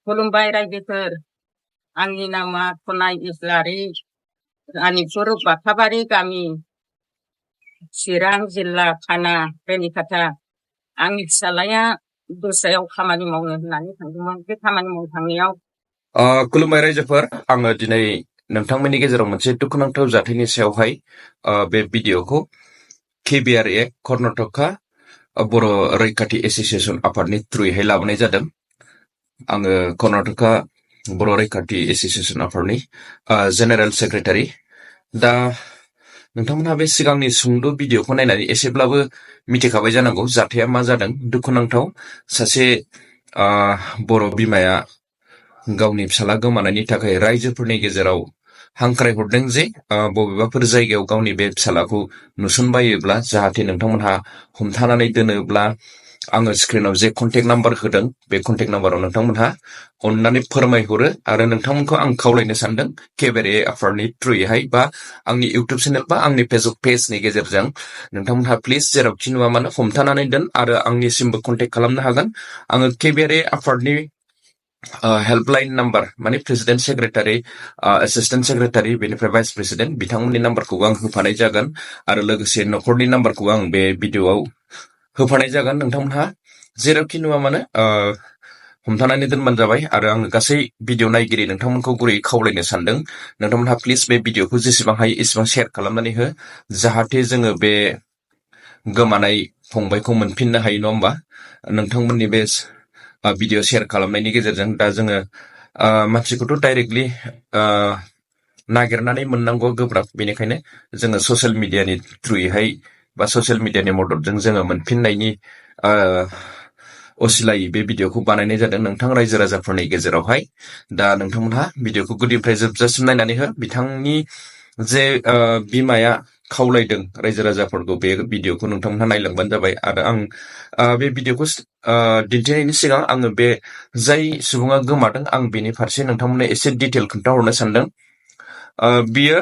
खुलुमबाय रायजोफोर आंनि नामा खनाय इस्लारि आनिपुर बाथाबारि गामि चिरां जिल्ला खाना रेनिखाथा आंनि फिसालाया दस्रायाव खामानि मावनो होननानै थांदोंमोन बे खामानि मावनो थांनायाव खुलुमबाय रायजोफोर आङो दिनै नोंथांमोननि गेजेराव मोनसे दुखुनांथाव जाथायनि सायावहाय बे भिडिअखौ KBRA कर्नाटका बर' रैखाथि एसोसिएशन आफादनि थ्रुयैहाय लाबोनाय जादों। आङो कर्नाटका बर' रैखाथि एसोसिएशन आफादनि जेनेरेल सेक्रेटारि। दा नोंथांमोनहा बे सिगांनि सुंद' भिडिअखौ नायनानै एसेब्लाबो मिथिखाबाय जानांगौ जाथाया मा जादों। दुखुनांथाव सासे बर' बिमाया गावनि फिसाला गोमानायनि थाखाय रायजोफोरनि गेजेराव हांख्रायहरदों जे बबेबाफोर जायगायाव गावनि बे फिसालाखौ नुसनबायोब्ला जाहाथे नोंथांमोनहा हमथानानै दोनोब्ला आङो स्क्रिनाव जे कन्टेक्ट नाम्बार होदों बे कन्टेक्ट नाम्बाराव नोंथांमोनहा अननानै फोरमायहरो आरो नोंथांमोनखौ आं खावलायनो सानदों KBRA आफादनि थ्रुयैहाय बा आंनि इउटुब चेनेल बा आंनि फेसबुक पेजनि गेजेरजों नोंथांमोनहा प्लिज जेरावखि नुवा मानो हमथानानै दोन आरो आंनिसिमबो कन्टेक्ट खालामनो हागोन। आङो KBRA आफादनि हेल्पलाइन नाम्बार माने प्रेसिडेन्ट सेक्रेटारि एसिस्टेन्ट सेक्रेटारि बेनिफ्राय भाइस प्रेसिडेन्ट बिथांमोननि नाम्बारखौ आं होफानाय जागोन आरो लोगोसे न'खरनि नाम्बारखौ आं बे भिडिअआव होफानाय जागोन। नोंथांमोनहा जेरावखि नुवा मानो हमथानानै दोनबानो जाबाय आरो आङो गासै भिडिअ नायगिरि नोंथांमोनखौ गुरैयै खावलायनो सानदों नोंथांमोनहा प्लिज बे भिडिअखौ जेसेबां हायो एसेबां शेयार खालामनानै हो जाहाथे जोङो बे गोमानाय फंबायखौ मोनफिननो हायो नङा होमबा नोंथांमोननि बे भिडिअ शेयार खालामनायनि गेजेरजों। दा जोङो मानसिखौथ' डाइरेक्टलि नागिरनानै मोननांगौ गोब्राब बेनिखायनो जोङो ससियेल मिडियानि थ्रुयैहाय बा ससियेल मिडियानि मददजों जोङो मोनफिननायनि असिलायै बे भिडिअखौ बानायनाय जादों नोंथां रायजो राजाफोरनि गेजेरावहाय। दा नोंथांमोनहा भिडिअखौ गुदिनिफ्राय जोबजासिम नायनानै हो बिथांनि जे बिमाया खावलायदों रायजो राजाफोरखौ बे भिडिअखौ नोंथांमोनहा नायलांबानो जाबाय आरो आं बे भिडिअखौ दिन्थिनायनि सिगां आङो बे जाय सुबुङा गोमादों आं बेनि फारसे नोंथांमोननो एसे डिटेल खोन्थाहरनो सानदों। बियो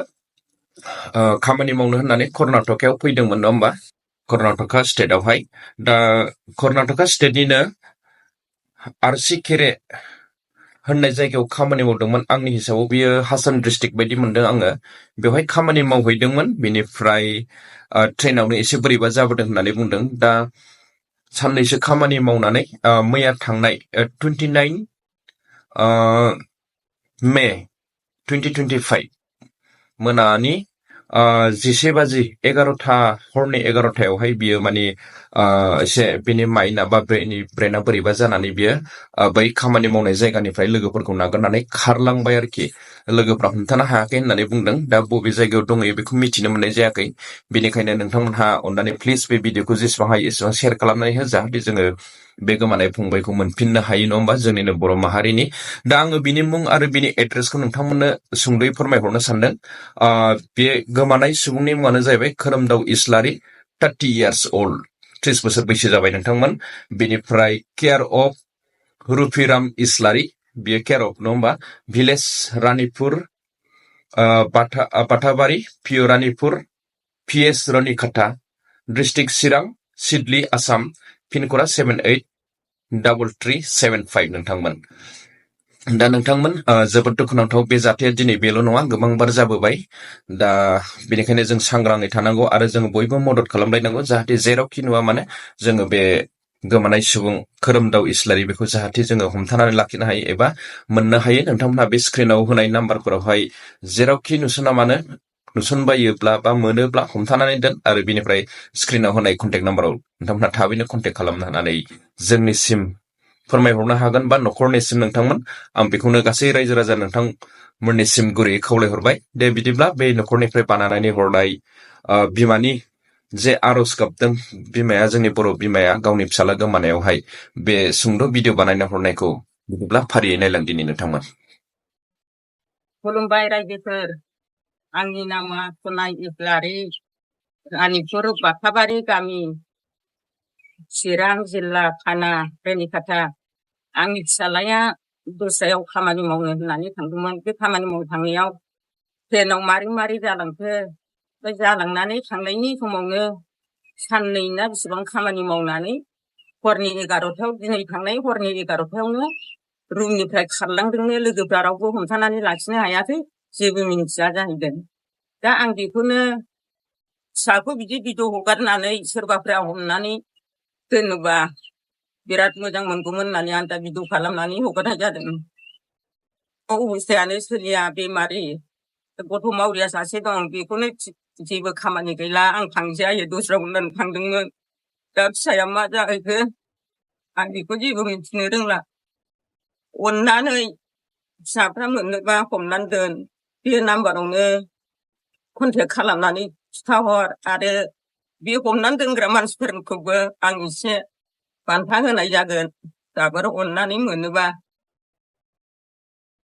खामानि मावनो होननानै कर्नाटकायाव फैदोंमोन नङा होमबा कर्नाटका स्टेटआवहाय। दा कर्नाटका स्टेटनिनो आरसिकेरे होननाय जायगायाव खामानि मावदोंमोन। आंनि हिसाबाव बियो हासन डिस्ट्रिक्ट बायदि मोनदों आङो। बेवहाय खामानि मावहैदोंमोन बेनिफ्राय ट्रेनावनो एसे बोरैबा जाबोदों होननानै बुंदों। दा साननैसो खामानि मावनानै मैया थांनाय 29 मे 2025 मोनानि 11:11 हरनि 11:00 बियो माने एसे बेनि माइन्डआ बा ब्रेना बोरैबा जानानै बियो बै खामानि मावनाय जायगानिफ्राय लोगोफोरखौ नागारनानै खारलांबाय आरोखि। लोगोफ्रा हमथानो हायाखै होननानै बुंदों। दा बबे जायगायाव दंहैयो बेखौ मिथिनो मोननाय जायाखै। बेनिखायनो नोंथांमोनहा अननानै प्लिज बे भिडिअखौ जेसेबां हायो एसेबां शेयार खालामनानै हो जाहाथे जोङो बे गोमानाय फंबायखौ मोनफिननो हायो नङा होमबा जोंनिनो बर' माहारिनि। दा आङो बिनि मुं आरो बिनि एड्रेसखौ नोंथांमोननो सुंद'यै फोरमायहरनो सानदों। बे गोमानाय सुबुंनि मुङानो जाहैबाय खोरोमदाव इस्लारि 30 years old 30 बोसोर बैसो जाबाय नोंथांमोन। बेनिफ्राय केयार अफ रुफिराम इस्लारि बियो केयार अफ नङा होमबा भिलेज रानिपुर बाथाबारि पिअ रानिपुर PS रनिखाथा डिस्ट्रिक्ट चिरां सिडली आसाम पिनक'डआ 783375 नोंथांमोन। दा नोंथांमोन जोबोद दुखुनांथाव बे जाथाया दिनै बेल' नङा गोबांबार जाबोबाय। दा बेनिखायनो जों सांग्राङै थानांगौ आरो जोङो बयबो मदद खालामलायनांगौ जाहाथे जेरावखि नुवा मानो जोङो बे गोमानाय सुबुं खोरोमदाव इस्लारि बेखौ जाहाथे जोङो हमथानानै लाखिनो हायो एबा मोननो हायो। नोंथांमोनहा बे स्क्रिनाव होनाय नाम्बारफोरावहाय जेरावखि नुसना मानो नुसनबायोब्ला बा मोनोब्ला हमथानानै दोन आरो बिनिफ्राय स्क्रिनाव होनाय कन्टेक्ट नाम्बाराव नोंथांमोनहा थाबैनो कन्टेक्ट खालामनानै जोंनिसिम फोरमायहरनो हागोन बा न'खरनिसिम नोंथांमोन। आं बेखौनो गासै रायजो राजा नोंथांमोननिसिम गुरैयै खावलायहरबाय। दे बिदिब्ला बे न'खरनिफ्राय बानायनानै हरनाय बिमानि जे आर'ज गाबदों बिमाया जोंनि बर' बिमाया गावनि फिसाला गोमानायावहाय बे सुंद' भिडिअ बानायना हरनायखौ बिदिब्ला फारियै नायलांदिनि नोंथांमोन। खुलुमबाय रायजोफोर आंनि नामा खनाय इस्लारि आनिपुर बाथाबारि गामि चिरां जिल्ला खाना रेनिखाथा आंनि फिसालाया दस्रायाव खामानि मावनो होननानै थांदोंमोन। बे खामानि मावनो थांनायाव ट्रेनाव मारै जालांखो बे जालांनानै थांनायनि समावनो साननै ना बेसेबां खामानि मावनानै हरनि 11:00 दिनै थांनाय हरनि 11:00 रुमनिफ्राय खारलांदोंनो लोगोफ्रा रावबो हमथानानै लाखिनो हायाखै जेबो मिन्थिया जाहैदों दा आं बेखौनो फिसाखौ बिदि भिडिअ हगारनानै सोरबाफ्रा हमनानै दोनोबा बिराद मोजां मोनगौमोन होननानै आं दा भिडिअ खालामनानै हगारनाय जादों अबस्थायानो सोलिया बेमारि गथ' मावरिया सासे दं बेखौनो जेबो खामानि गैला आं थांजायो दस्रायाव होननानै थांदोंमोन दा फिसाया मा जाहैखो आं बेखौ जेबो मिन्थिनो रोंला अननानै फिसाफ्रा मोननोबा हमनानै दोन बे नाम्बारावनो कन्टेक्ट खालामनानै खिथाहर आरो बे हमनानै दोनग्रा मानसिफोरखौबो आं एसे बान्था होनाय जागोन दाबोर अननानै मोनोबा